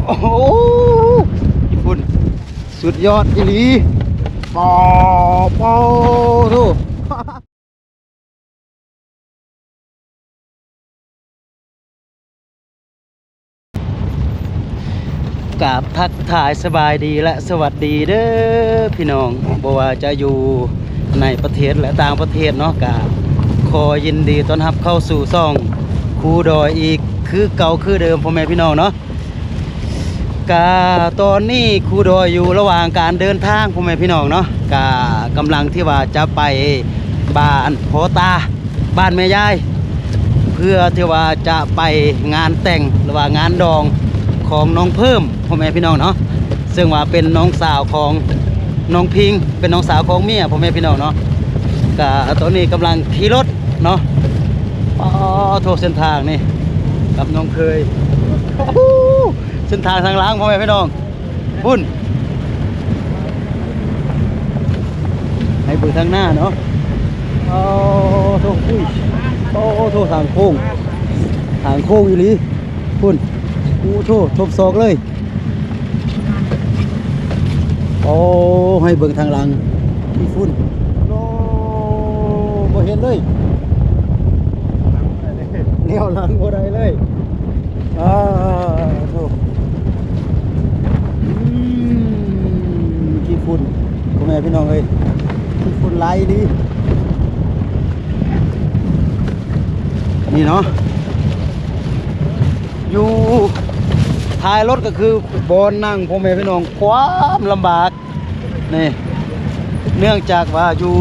ໂອ້ໂຫ ຍີ່ປຸ່ນ ສຸດຍອດອີ່ຫຼີ ປາ ປາໂທ. ກາບທັກທາຍສະບາຍດີ ແລະ ສະຫວັດດີເດີພີ່ນ້ອງ, ບໍ່ວ່າຈະຢູ່ໃນປະເທດ ແລະ ຕ່າງປະເທດເນາະ, ກະຂໍຍິນດີຕ້ອນຮັບເຂົ້າສູ່ຊ່ອງຄູດອຍອີກຄືເກົ່າຄືເດີມ ພໍ່ແມ່ພີ່ນ້ອງເນາະ. ກະຕອນນີ້ຄູດອຍຢູ່ລະຫວ່າງການເດີນທາງ ພໍ່ແມ່ພີ່ນ້ອງເນາະ, ກະກຳລັງທີ່ວ່າຈະໄປບ້ານພໍ່ຕາ ບ້ານແມ່ຍາຍ ເພື່ອທີ່ວ່າຈະໄປງານແຕ່ງ ຫຼືວ່າງານດອງຂອງນ້ອງເພີ່ມ ພໍ່ແມ່ພີ່ນ້ອງເນາະ, ເຊິ່ງວ່າເປັນນ້ອງສາວຂອງນ້ອງພິງ ເປັນນ້ອງສາວຂອງເມຍ ພໍ່ແມ່ພີ່ນ້ອງເນາະ. ກະຕອນນີ້ກຳລັງຂີ່ລົດເນາະ. ອໍ ໂທ ເສັ້ນທາງນີ້ກັບນ້ອງເຄີຍ ໂອ້ ເສັ້ນທາງທາງຫຼັງ ພໍ່ແມ່ພີ່ນ້ອງ. ພຸ້ນ ໃຫ້ເບິ່ງທາງໜ້າເນາະ. ໂອ້ໂທ ອຸ້ຍ ໂອ້ໂທ ທາງໂຄ້ງ ທາງໂຄ້ງອີ່ຫຼີ ພຸ້ນ. ໂອ້ໂທ ທົບສອກເລີຍ. ໂອ້ ໃຫ້ເບິ່ງທາງຫຼັງທີ່ພຸ້ນ ໂອ້ ບໍ່ເຫັນເລີຍ ແນວຫຼັງບໍ່ໄດ້ເລີຍ. ອາໂທ ອືມ ຂີ້ຝຸ່ນ ພໍ່ແມ່ພີ່ນ້ອງເອີຍ ຂີ້ຝຸ່ນຫຼາຍອີ່ຫຼີ. ນີ້ເນາະ ຢູ່ທ້າຍລົດກໍຄືບ່ອນນັ່ງ ພໍ່ແມ່ພີ່ນ້ອງ ຄວາມລຳບາກ. ນີ້ ເນື່ອງຈາກວ່າຢູ່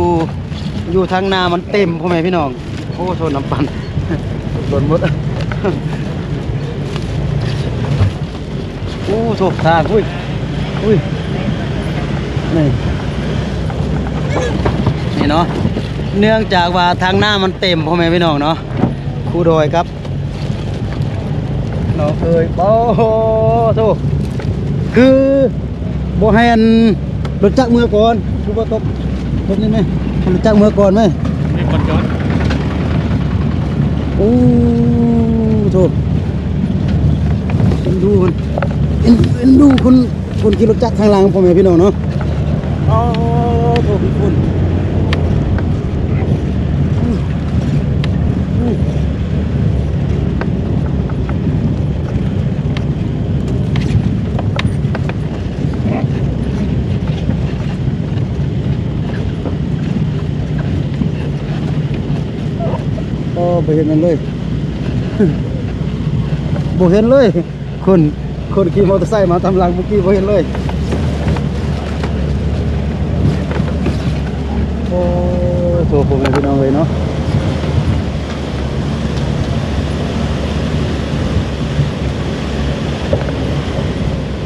ຢູ່ທາງໜ້າມັນເຕັມ ພໍ່ແມ່ພີ່ນ້ອງ. ໂອ້ ໂທ ນ້ຳປັ່ນ ລົ້ນໝົດ. ໂອ້ ໂທ ທາງ ອຸ້ຍ ອຸ້ຍ ນີ້ ນີ້ເນາະ, ເນື່ອງຈາກວ່າທາງໜ້າມັນເຕັມ ພໍ່ແມ່ພີ່ນ້ອງເນາະ. ຄູດອຍກັບ ນ້ອງເອີຍ ໂອ້ໂທ ຄືບໍ່ໃຫ້ອັນລົດຈັກເມືອກ່ອນ ຄືບໍ່ຕົບ ຕົບນີ້ແມ ໃຫ້ລົດຈັກເມືອກ່ອນແມ ນີ້ກ່ອນຈອດ. ໂອ້ໂທ ເອັນດູມັນ ເອັນ ເອັນດູຄົນ ຄົນຂີ່ລົດຈັກທາງຫຼັງ ພໍ່ແມ່ພີ່ນ້ອງເນາະ. ໂອ້ໂທ ພີ່ຝຸ່ນ ໂອ້ ບໍ່ເຫັນຫຍັງເລີຍ ບໍ່ເຫັນເລີຍ. ຄົນ ຄົນຂີ່ມໍເຕີໄຊມາຕາມຫຼັງເມື່ອກີ້ບໍ່ເຫັນເລີຍ. ໂອ້ ໂທ ພໍ່ແມ່ພີ່ນ້ອງເອີຍເນາະ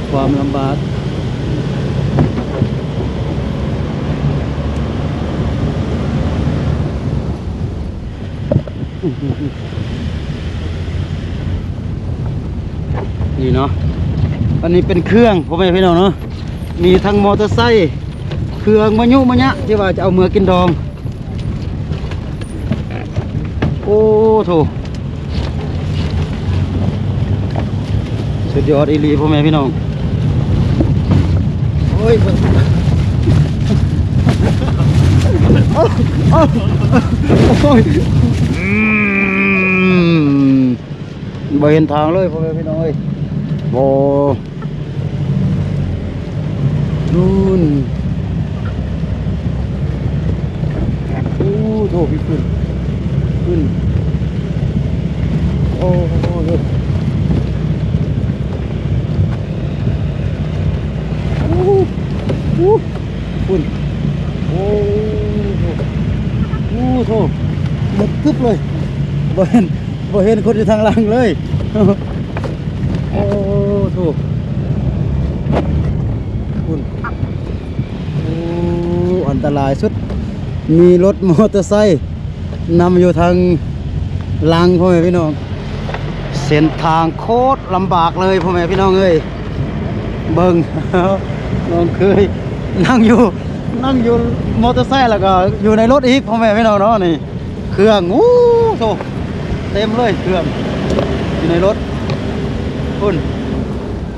ຄວາມລຳບາກ. ນີ້ເນາະ ອັນນີ້ເປັນເຄື່ອງ ພໍ່ແມ່ພີ່ນ້ອງເນາະ ມີທັງມໍເຕີໄຊ ເຄື່ອງມະຍຸມະຍະ ທີ່ວ່າຈະເອົາເມືອກິນດອງ. ໂອ້ໂທ ສຸດຍອດອີ່ຫຼີ ພໍ່ແມ່ພີ່ນ້ອງ. ໂອ້ຍ ໂອ້ຍ ອືມ ບໍ່ເຫັນທາງເລີຍ ພໍ່ແມ່ພີ່ນ້ອງເອີຍ. ໂອ້ ນູ້ນ ໂອ້ໂທ ພີ່ ຂຶ້ນ ຂຶ້ນ ໂອ້ໂທ ໂອ້ ໂອ້ ພຸ້ນ ໂອ້ໂທ ໂອ້ໂທ ມືດຕຶບເລີຍ ບໍ່ເຫັນ ບໍ່ເຫັນຄົນຢູ່ທາງຫຼັງເລີຍ. ໂອ້ໂທ ພຸ້ນ ໂອ້ ອັນຕະລາຍສຸດ ມີລົດມໍເຕີໄຊນຳຢູ່ທາງຫຼັງ ພໍ່ແມ່ພີ່ນ້ອງ. ເສັ້ນທາງໂຄດລຳບາກເລີຍ ພໍ່ແມ່ພີ່ນ້ອງເອີຍ. ເບິ່ງ ນ້ອງເຄີຍນັ່ງຢູ່ ນັ່ງຢູ່ມໍເຕີໄຊ ແລ້ວກໍຢູ່ໃນລົດອີກ ພໍ່ແມ່ພີ່ນ້ອງເນາະ. ນີ້ ເຄື່ອງ ໂອ້ໂທ ເຕັມເລີຍເຄື່ອງຢູ່ໃນລົດ ພຸ້ນ.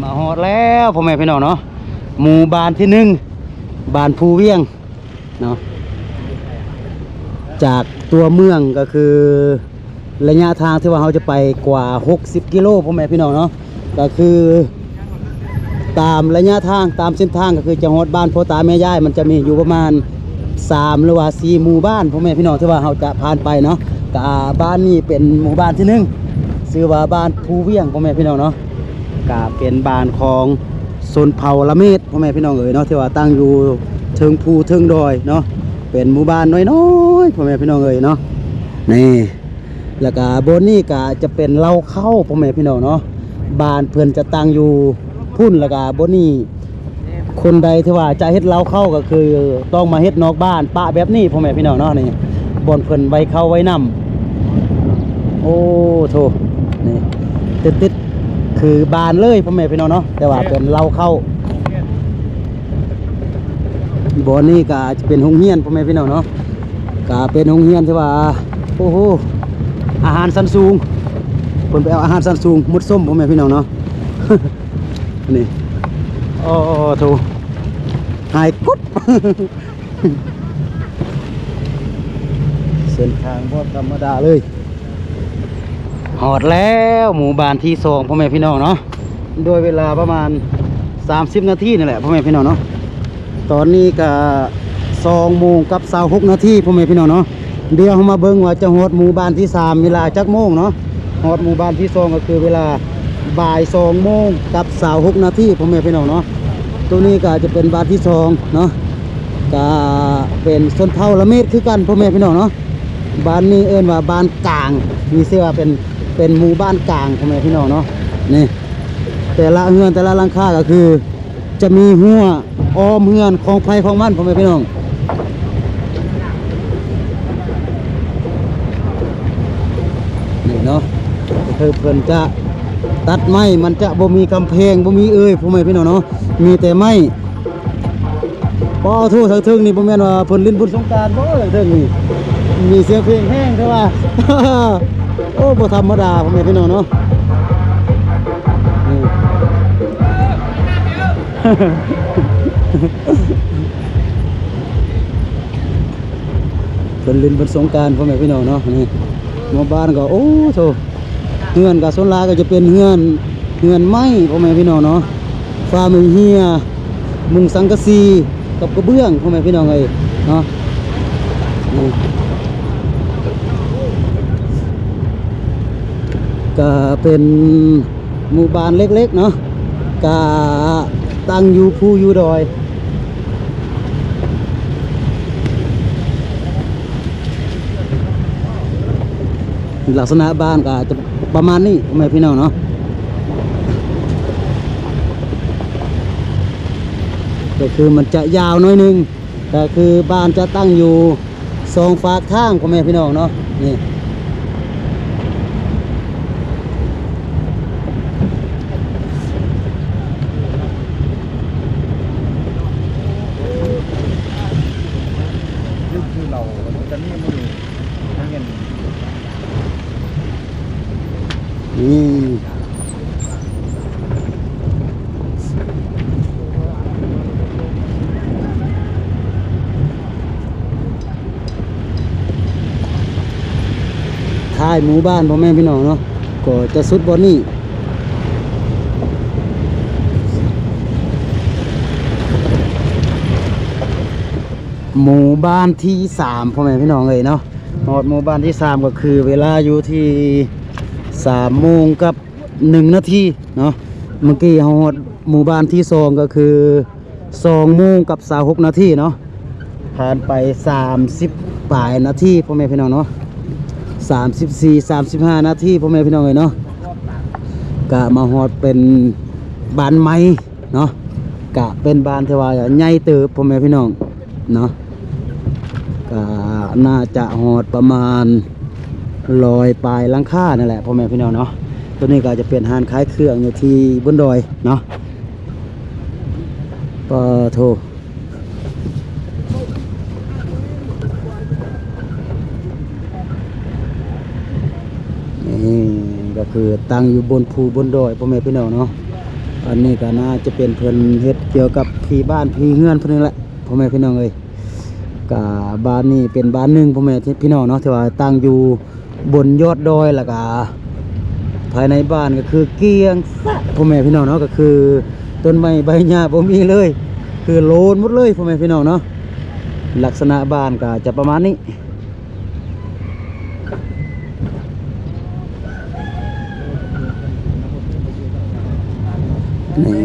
ມາຮອດແລ້ວພໍ່ແມ່ພີ່ນ້ອງເນາະ ໝູ່ບ້ານທີໜຶ່ງ ບ້ານພູວຽງເນາະ ຈາກຕົວເມືອງກໍຄື ໄລຍະທາງທີ່ວ່າເຮົາຈະໄປກວ່າຫົກສິບກິໂລ ພໍ່ແມ່ພີ່ນ້ອງເນາະ ກໍຄືຕາມໄລຍະທາງ ຕາມເສັ້ນທາງ ກໍຄືຈະຮອດບ້ານພໍ່ຕາແມ່ຍາຍ ມັນຈະມີຢູ່ປະມານສາມ ຫຼືວ່າສີ່ໝູ່ບ້ານ ພໍ່ແມ່ພີ່ນ້ອງ ທີ່ວ່າເຮົາຈະຜ່ານໄປເນາະ. ກະບ້ານນີ້ເປັນໝູ່ບ້ານທີໜຶ່ງ ຊື່ວ່າບ້ານພູວຽງ ພໍ່ແມ່ພີ່ນ້ອງເນາະ. ກະເປັນບ້ານຂອງຊົນເຜົ່າລະເມດ ພໍ່ແມ່ພີ່ນ້ອງເອີຍເນາະ ທີ່ວ່າຕັ້ງຢູ່ເທິງພູເທິງດອຍເນາະ ເປັນໝູ່ບ້ານນ້ອຍໆ ພໍ່ແມ່ພີ່ນ້ອງເອີຍເນາະ ນີ້. ແລ້ວກະບ່ອນນີ້ກະຈະເປັນເລົ້າເຂົ້າ ພໍ່ແມ່ພີ່ນ້ອງເນາະ ບ້ານເພິ່ນຈະຕັ້ງຢູ່ພຸ້ນ. ແລ້ວກະບ່ອນນີ້ ຄົນໃດທີ່ວ່າຈະເຮັດເລົ້າເຂົ້າ ກໍຄືຕ້ອງມາເຮັດນອກບ້ານ ປະແບບນີ້ ພໍ່ແມ່ພີ່ນ້ອງເນາະ. ນີ້ບ່ອນເພິ່ນໄວ້ເຂົ້າໄວ້ນ້ຳ ໂອ້ໂທ້ ນີ້ຕິດໆ ຄືບ້ານເລີຍ ພໍ່ແມ່ພີ່ນ້ອງເນາະ ແຕ່ວ່າເປັນເລົ້າເຂົ້າ. ບ່ອນນີ້ກະຈະເປັນໂຮງຮຽນ ພໍ່ແມ່ພີ່ນ້ອງເນາະ ກະເປັນໂຮງຮຽນທີ່ວ່າ ໂອ້ໂຫ ອາຫານຊັ້ນສູງ ເພິ່ນໄປເອົາອາຫານຊັ້ນສູງ ໝົດສົມ ພໍ່ແມ່ພີ່ນ້ອງເນາະ. ນີ້ ໂອ້ໂທ້ ຫາຍກົບ ເສັ້ນທາງບໍ່ທຳມະດາເລີຍ. ຮອດແລ້ວ ໝູ່ບ້ານທີສອງ ພໍ່ແມ່ພີ່ນ້ອງເນາະ ໂດຍເວລາປະມານສາມສິບນາທີນີ້ແຫຼະ ພໍ່ແມ່ພີ່ນ້ອງເນາະ. ຕອນນີ້ກະສອງໂມງກັບຊາວຫົກນາທີ ພໍ່ແມ່ພີ່ນ້ອງເນາະ. ດຽວເຮົາມາເບິ່ງວ່າຈະຮອດໝູ່ບ້ານທີສາມເວລາຈັກໂມງເນາະ. ຮອດໝູ່ບ້ານທີສອງກໍຄືເວລາບ່າຍສອງໂມງກັບຊາວຫົກນາທີ ພໍ່ແມ່ພີ່ນ້ອງເນາະ. ໂຕນີ້ກໍຈະເປັນບ້ານທີສອງເນາະ ກະເປັນຊົນເຜົ່າລະເມດຄືກັນ ພໍ່ແມ່ພີ່ນ້ອງເນາະ. ບ້ານນີ້ເອີ້ນວ່າບ້ານກາງ ມີຊື່ວ່າເປັນ ເປັນໝູ່ບ້ານກາງ ພໍ່ແມ່ພີ່ນ້ອງເນາະ. ນີ້ ແຕ່ລະເຮືອນແຕ່ລະຫຼັງຄາກໍຄືຈະມີຮົ້ວອ້ອມເຮືອນຂອງໃຜຂອງມັນ ພໍ່ແມ່ພີ່ນ້ອງ. ນີ້ເນາະ ກໍຄືເພິ່ນຈະຕັດໄມ້ ມັນຈະບໍ່ມີກຳແພງ ບໍ່ມີເອີ່ຍ ພໍ່ແມ່ພີ່ນ້ອງເນາະ ມີແຕ່ໄມ້. ປະໂທ ທາງເທິງນີ້ບໍ່ແມ່ນວ່າເພິ່ນຫຼິ້ນບຸນສົງການບໍ່? ທາງເທິງນີ້ມີສຽງເພງແຮງແທ້ວ່າ. ໂອ້ ບໍ່ທຳມະດາ ພໍ່ແມ່ພີ່ນ້ອງເນາະ. ນີ້ ເພິ່ນຫຼິ້ນບຸນສົງການ ພໍ່ແມ່ພີ່ນ້ອງເນາະ. ນີ້ ໝູ່ບ້ານກໍ ໂອ້ໂທ ເຮືອນກໍສ່ວນຫຼາຍກໍຈະເປັນເຮືອນ ເຮືອນໄມ້ ພໍ່ແມ່ພີ່ນ້ອງເນາະ. ຝາໝຸງເຫື່ອ ມຸງສັງກະສີກັບກະເບື້ອງ ພໍ່ແມ່ພີ່ນ້ອງເອີຍເນາະ. ນີ້ ກະເປັນໝູ່ບ້ານເລັກໆເນາະ ກະຕັ້ງຢູ່ພູຢູ່ດອຍ. ລັກສະນະບ້ານກໍຈະປະມານນີ້ ພໍ່ແມ່ພີ່ນ້ອງເນາະ. ກໍຄືມັນຈະຍາວໜ້ອຍໜຶ່ງ ກໍຄືບ້ານຈະຕັ້ງຢູ່ສອງຟາກທາງ ພໍ່ແມ່ພີ່ນ້ອງເນາະ. ນີ້ ນີ້ ທ້າຍໝູ່ບ້ານ ພໍ່ແມ່ພີ່ນ້ອງເນາະ ກໍຈະສຸດບ່ອນນີ້. ໝູ່ບ້ານທີສາມ ພໍ່ແມ່ພີ່ນ້ອງເອີຍເນາະ. ຮອດໝູ່ບ້ານທີສາມກໍຄືເວລາຢູ່ທີ່ສາມໂມງກັບໜຶ່ງນາທີເນາະ. ເມື່ອກີ້ເຮົາຮອດໝູ່ບ້ານທີສອງກໍຄືສອງໂມງກັບຊາວຫົກນາທີເນາະ. ຜ່ານໄປສາມສິບປາຍນາທີ ພໍ່ແມ່ພີ່ນ້ອງເນາະ ສາມສິບສີ່ ສາມສິບຫ້ານາທີ ພໍ່ແມ່ພີ່ນ້ອງເອີຍເນາະ. ກະມາຮອດເປັນບ້ານໃໝ່ເນາະ ກະເປັນບ້ານທີ່ວ່າໃຫຍ່ເຕີບ ພໍ່ແມ່ພີ່ນ້ອງເນາະ. ກະໜ້າຈະຮອດປະມານຮ້ອຍປາຍຫຼັງຄານັ້ນແຫຼະ ພໍ່ແມ່ພີ່ນ້ອງເນາະ. ໂຕນີ້ກໍຈະເປັນຮ້ານຂາຍເຄື່ອງຢູ່ທີ່ບົນດອຍເນາະ. ປະໂທ ນີ້ກໍຄືຕັ້ງຢູ່ບົນພູບົນດອຍ ພໍ່ແມ່ພີ່ນ້ອງເນາະ. ອັນນີ້ກໍໜ້າຈະເປັນເພິ່ນເຮັດກ່ຽວກັບທີ່ບ້ານທີ່ເຮືອນເພິ່ນນີ້ແຫຼະ ພໍ່ແມ່ພີ່ນ້ອງເອີຍ. ກະບ້ານນີ້ເປັນບ້ານໜຶ່ງ ພໍ່ແມ່ພີ່ນ້ອງເນາະ ທີ່ວ່າຕັ້ງຢູ່ບົນຍອດດອຍ ແລ້ວກະພາຍໃນບ້ານກໍຄືກ້ຽງຊະ ພໍ່ແມ່ພີ່ນ້ອງເນາະ. ກໍຄືຕົ້ນໄມ້ໃບຫຍ້າບໍ່ມີເລີຍ ຄືໂລນໝົດເລີຍ ພໍ່ແມ່ພີ່ນ້ອງເນາະ. ລັກສະນະບ້ານກໍຈະປະມານນີ້. ນີ້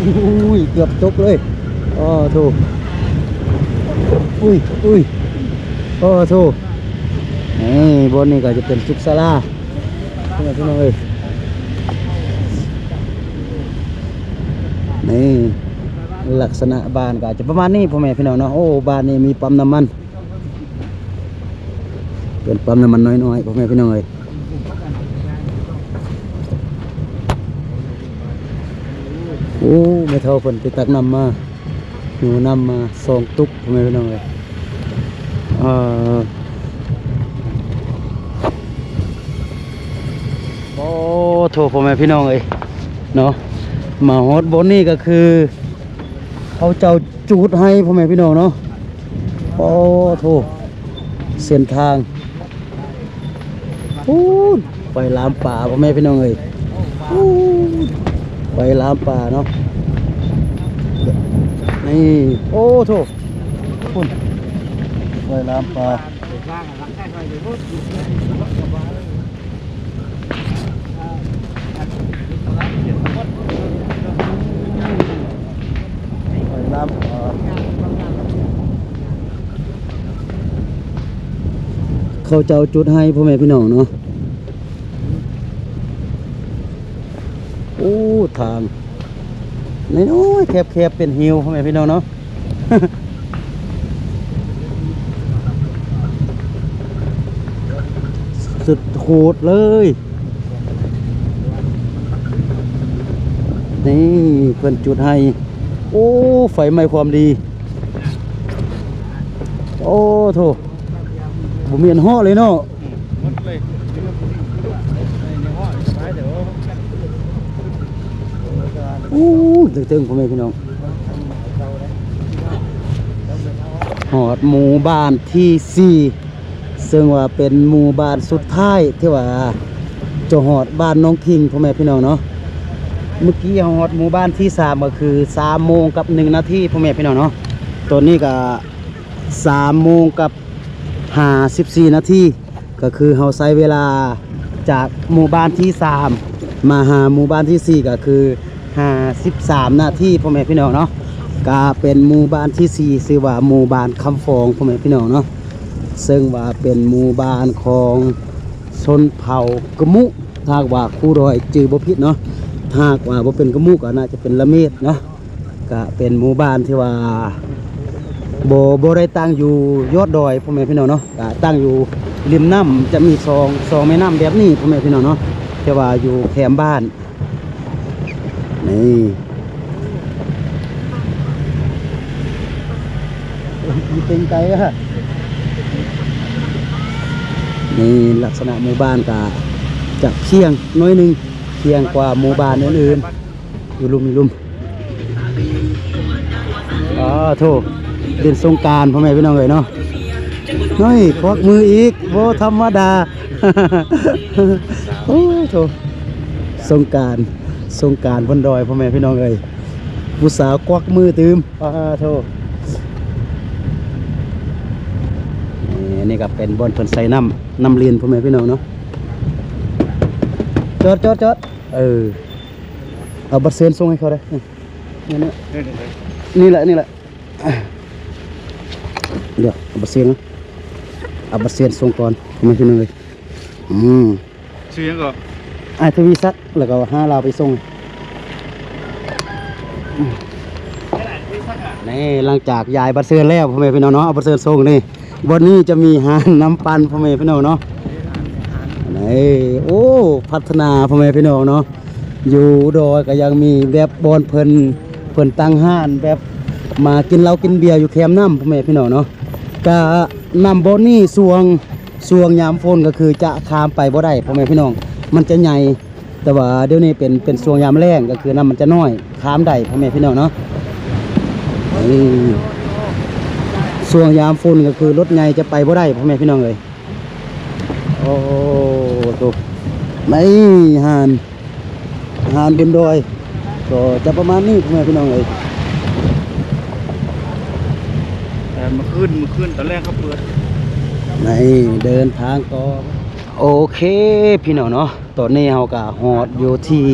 ອຸ້ຍ ເກືອບຕົກເລີຍ. ໂອ້ໂທ ອຸ້ຍ ອຸ້ຍ ໂອ້ໂທ. ນີ້ ບ່ອນນີ້ກໍຈະເປັນສຸກສາລາ ພີ່ນ້ອງເອີຍ. ນີ້ ລັກສະນະບ້ານກໍອາດຈະປະມານນີ້ ພໍ່ແມ່ພີ່ນ້ອງເນາະ. ໂອ້ ບ້ານນີ້ມີປ້ຳນ້ຳມັນ ເປັນປ້ຳນ້ຳມັນນ້ອຍໆ ພໍ່ແມ່ພີ່ນ້ອງເອີຍ. ໂອ້ ແມ່ເຖົ້າເພິ່ນໄປຕັກນ້ຳມາ ຫິ້ວນ້ຳມາສອງຕຸກ ພໍ່ແມ່ພີ່ນ້ອງເອີຍ. ເອີ ໂອ້ໂທ ພໍ່ແມ່ພີ່ນ້ອງເອີຍເນາະ. ມາຮອດບ່ອນນີ້ກໍຄືເຂົາເຈົ້າຈູດໄຮ່ ພໍ່ແມ່ພີ່ນ້ອງເນາະ. ໂອ້ໂທ ເສັ້ນທາງ ປູ້ນ ໄຟລາມປ່າ ພໍ່ແມ່ພີ່ນ້ອງເອີຍ. ປູ້ນ ໄຟລາມປ່າເນາະ. ນີ້ ໂອ້ໂທ ພຸ້ນ ໄຟລາມປ່າ. ໄປລຳ ເອີ ເອີ ເອີ ເອີ ເອີ ເອີ ເອີ ເອີ ເອີ ເອີ ເອີ ເອີ ເຂົາເຈົ້າຈຸດໃຫ້ພໍ່ແມ່ພີ່ນ້ອງເນາະ. ໂອ້ ທາງນ້ອຍໆ ແຄບໆ ເປັນຫິວ ພໍ່ແມ່ພີ່ນ້ອງເນາະ. ສຸດໂຫດເລີຍ. ນີ້ເພິ່ນຈຸດໃຫ້. ໂອ້ ໄຟໄໝ້ຄວາມດີ. ໂອ້ໂທ້ ບໍ່ມີອັນເຫາະເລີຍເນາະ. ໂອ້ ເທິງໆ ພໍ່ແມ່ພີ່ນ້ອງ. ຮອດໝູ່ບ້ານທີສີ່ ເຊິ່ງວ່າເປັນໝູ່ບ້ານສຸດທ້າຍທີ່ວ່າຈະຮອດບ້ານໜອງຄິງ ພໍ່ແມ່ພີ່ນ້ອງເນາະ. ເມື່ອກີ້ເຮົາຮອດໝູ່ບ້ານທີສາມ ກໍຄືສາມໂມງກັບໜຶ່ງນາທີ ພໍ່ແມ່ພີ່ນ້ອງເນາະ. ຕອນນີ້ກໍສາມໂມງກັບຫ້າສິບສີ່ນາທີ ກໍຄືເຮົາໃຊ້ເວລາຈາກໝູ່ບ້ານທີສາມມາຫາໝູ່ບ້ານທີສີ່ ກໍຄືຫ້າສິບສາມນາທີ ພໍ່ແມ່ພີ່ນ້ອງເນາະ. ກໍເປັນໝູ່ບ້ານທີສີ່ ຊື່ວ່າໝູ່ບ້ານຄຳຟອງ ພໍ່ແມ່ພີ່ນ້ອງເນາະ. ເຊິ່ງວ່າເປັນໝູ່ບ້ານຂອງຊົນເຜົ່າກະມຸ ຖ້າຫາກວ່າຄູດອຍຈື່ບໍ່ຜິດເນາະ. ຖ້າຫາກວ່າບໍ່ເປັນກະມຸກໍໜ້າຈະເປັນລະເມດເນາະ. ກະເປັນໝູ່ບ້ານທີ່ວ່າບໍ່ ບໍ່ໄດ້ຕັ້ງຢູ່ຍອດດອຍ ພໍ່ແມ່ພີ່ນ້ອງເນາະ. ກະຕັ້ງຢູ່ລິມນ້ຳ ຈະມີສອງ ສອງແມ່ນ້ຳແບບນີ້ ພໍ່ແມ່ພີ່ນ້ອງເນາະ ທີ່ວ່າຢູ່ແຄມບ້ານ. ນີ້ ເປັນໄກວະ. ນີ້ລັກສະນະໝູ່ບ້ານກະຈະພຽງໜ້ອຍໜຶ່ງ ພຽງກວ່າໝູ່ບ້ານອື່ນໆ ຢູ່ລຸ່ມ ຢູ່ລຸ່ມ. ອ້າໂທ້ ຫຼິ້ນສົງການ ພໍ່ແມ່ພີ່ນ້ອງເອີຍເນາະ. ນ້ອຍ ຄວັກມືອີກ ບໍ່ທຳມະດາ. ໂອ້ໂທ້ ສົງການ ສົງການບົນດອຍ ພໍ່ແມ່ພີ່ນ້ອງເອີຍ. ຜູ້ສາວຄວັກມືຕື່ມ. ອ້າໂທ້ ນີ້ ນີ້ກໍເປັນບ່ອນເພິ່ນໃສ່ນ້ຳ ນ້ຳຫຼິ້ນ ພໍ່ແມ່ພີ່ນ້ອງເນາະ. ຈອດ ຈອດ ຈອດ ເອີ ເອົາບັດເຊີນສົ່ງໃຫ້ເຂົາເດີ້. ນີ້ ນີ້ ນີ້ແຫຼະ ນີ້ແຫຼະ. ດຽວ ເອົາບັດເຊີນ ເອົາບັດເຊີນສົ່ງກ່ອນ ພໍ່ແມ່ພີ່ນ້ອງເອີຍ. ອືມ ຊື່ຫຍັງກໍ? ອ້າຍທະວີສັກ ແລ້ວກໍຫາລາວໄປສົ່ງ. ນີ້ ຫຼັງຈາກຢາຍບັດເຊີນແລ້ວ ພໍ່ແມ່ພີ່ນ້ອງເນາະ ເອົາບັດເຊີນສົ່ງນີ້ ບ່ອນນີ້ຈະມີຮ້ານນ້ຳປັ່ນ ພໍ່ແມ່ພີ່ນ້ອງເນາະ. ນີ້ ໂອ້ ພັດທະນາ ພໍ່ແມ່ພີ່ນ້ອງເນາະ. ຢູ່ດອຍກໍຍັງມີແບບບ່ອນເພິ່ນ ເພິ່ນຕັ້ງຮ້ານແບບມາກິນເຫຼົ້າກິນເບຍຢູ່ແຄມນ້ຳ ພໍ່ແມ່ພີ່ນ້ອງເນາະ. ກະນ້ຳບ່ອນນີ້ຊ່ວງ ຊ່ວງຍາມຝົນກໍຄືຈະຂ້າມໄປບໍ່ໄດ້ ພໍ່ແມ່ພີ່ນ້ອງ ມັນຈະໃຫຍ່. ແຕ່ວ່າດຽວນີ້ເປັນ ເປັນຊ່ວງຍາມແລ້ງ ກໍຄືນ້ຳມັນຈະນ້ອຍ ຂ້າມໄດ້ ພໍ່ແມ່ພີ່ນ້ອງເນາະ. ນີ້ ຊ່ວງຍາມຝົນກໍຄືລົດໃຫຍ່ຈະໄປບໍ່ໄດ້ ພໍ່ແມ່ພີ່ນ້ອງເອີຍ. ໂອ້ໂທ້ ໃນຮ້ານ ຮ້ານບົນດອຍກໍຈະປະມານນີ້ ພໍ່ແມ່ພີ່ນ້ອງເອີຍ. ແຕ່ມື້ຄືນ ມື້ຄືນຕອນແລກເຂົາເປີດ. ໃນເດີນທາງຕໍ່. ໂອເຄ ພີ່ນ້ອງເນາະ ຕອນນີ້ເຮົາກໍຮອດຢູ່ທີ່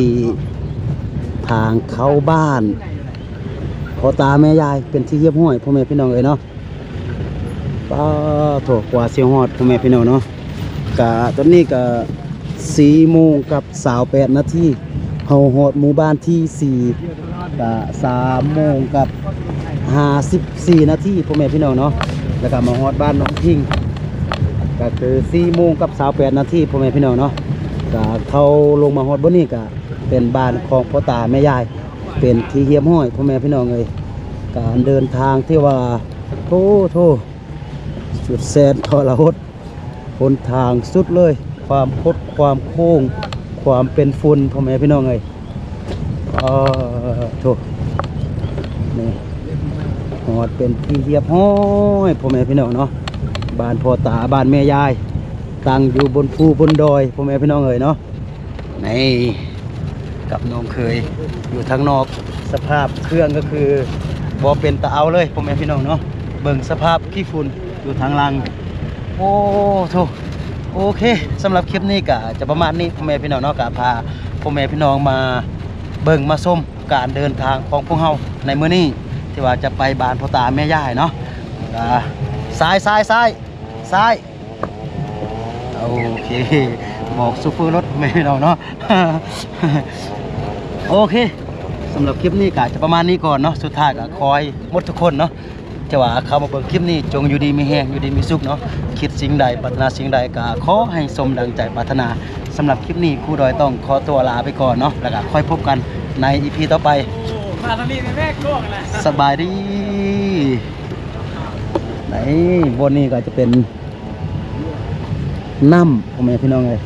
ທາງເຂົ້າບ້ານພໍ່ຕາແມ່ຍາຍເປັນທີ່ຮຽບຮ້ອຍ ພໍ່ແມ່ພີ່ນ້ອງເອີຍເນາະ. ປາໂທ້ ກວ່າຊິຮອດ ພໍ່ແມ່ພີ່ນ້ອງເນາະ. ກະຕອນນີ້ກະສີ່ໂມງກັບຊາວແປດນາທີ ເຮົາຮອດໝູ່ບ້ານທີສີ່ ກະສາມໂມງກັບຫ້າສິບສີ່ນາທີ ພໍ່ແມ່ພີ່ນ້ອງເນາະ. ແລ້ວກະມາຮອດບ້ານໜອງພິງ ກະຄືສີ່ໂມງກັບຊາວແປດນາທີ ພໍ່ແມ່ພີ່ນ້ອງເນາະ. ກະເຂົ້າລົງມາຮອດບ່ອນນີ້ກະເປັນບ້ານຂອງພໍ່ຕາແມ່ຍາຍ ເປັນທີ່ຮຽບຮ້ອຍ ພໍ່ແມ່ພີ່ນ້ອງເອີຍ. ການເດີນທາງທີ່ວ່າ ໂອ້ໂທ້ ສຸດແສນທໍລະຫົດ ຫົນທາງສຸດເລີຍ ຄວາມຄົດ ຄວາມໂຄ້ງ ຄວາມເປັນຝຸ່ນ ພໍ່ແມ່ພີ່ນ້ອງເອີຍ. ເອີ ໂທ້ ນີ້ ຮອດເປັນທີ່ຮຽບຮ້ອຍ ພໍ່ແມ່ພີ່ນ້ອງເນາະ. ບ້ານພໍ່ຕາ ບ້ານແມ່ຍາຍ ຕັ້ງຢູ່ບົນພູບົນດອຍ ພໍ່ແມ່ພີ່ນ້ອງເອີຍເນາະ. ນີ້ ກັບນ້ອງເຂີຍຢູ່ທາງນອກ ສະພາບເຄື່ອງກໍຄືບໍ່ເປັນຕາເອົາເລີຍ ພໍ່ແມ່ພີ່ນ້ອງເນາະ. ເບິ່ງສະພາບຂີ້ຝຸ່ນຢູ່ທາງຫຼັງ. ໂອ້ໂທ້ ໂອເຄ ສຳລັບຄລິບນີ້ກະຈະປະມານນີ້ ພໍ່ແມ່ພີ່ນ້ອງເນາະ. ກະພາພໍ່ແມ່ພີ່ນ້ອງມາເບິ່ງມາຊົມການເດີນທາງຂອງພວກເຮົາໃນມື້ນີ້ ທີ່ວ່າຈະໄປບ້ານພໍ່ຕາແມ່ຍາຍເນາະ. ກະ ຊ້າຍ ຊ້າຍ ຊ້າຍ ຊ້າຍ. ໂ ໂອເຄ ບອກໂຊເຟີລົດແມ່ນເນາະ ໂອເຄ ສຳລັບຄລິບນີ້ກໍຈະປະມານນີ້ກ່ອນເນາະ ສຸດທ້າຍກໍຂໍໃຫ້ໝົດທຸກຄົນເນາະ ທີ່ວ່າເຂົ້າມາເບິ່ງຄລິບນີ້ ຈົ່ງຢູ່ດີມີແຮງ ຢູ່ດີມີສຸກເນາະ ຄິດສິ່ງໃດ ປາດຖະໜາສິ່ງໃດ ກໍຂໍໃຫ້ສົມດັ່ງໃຈປາດຖະໜາ. ສຳລັບຄລິບນີ້ ຄູດອຍຕ້ອງຂໍຕົວລາໄປກ່ອນເນາະ ແລ້ວກໍຄ່ອຍພົບກັນໃນອີພີຕໍ່ໄປ. ໂອ້ ມາທາງນີ້ແມ່ໆ ກລ້ອງນະ ສະບາຍດີ. ໃນບ່ອນນີ້ກໍຈະເປັນນ້ຳ ພໍ່ແມ່ພີ່ນ້ອງເອີຍ.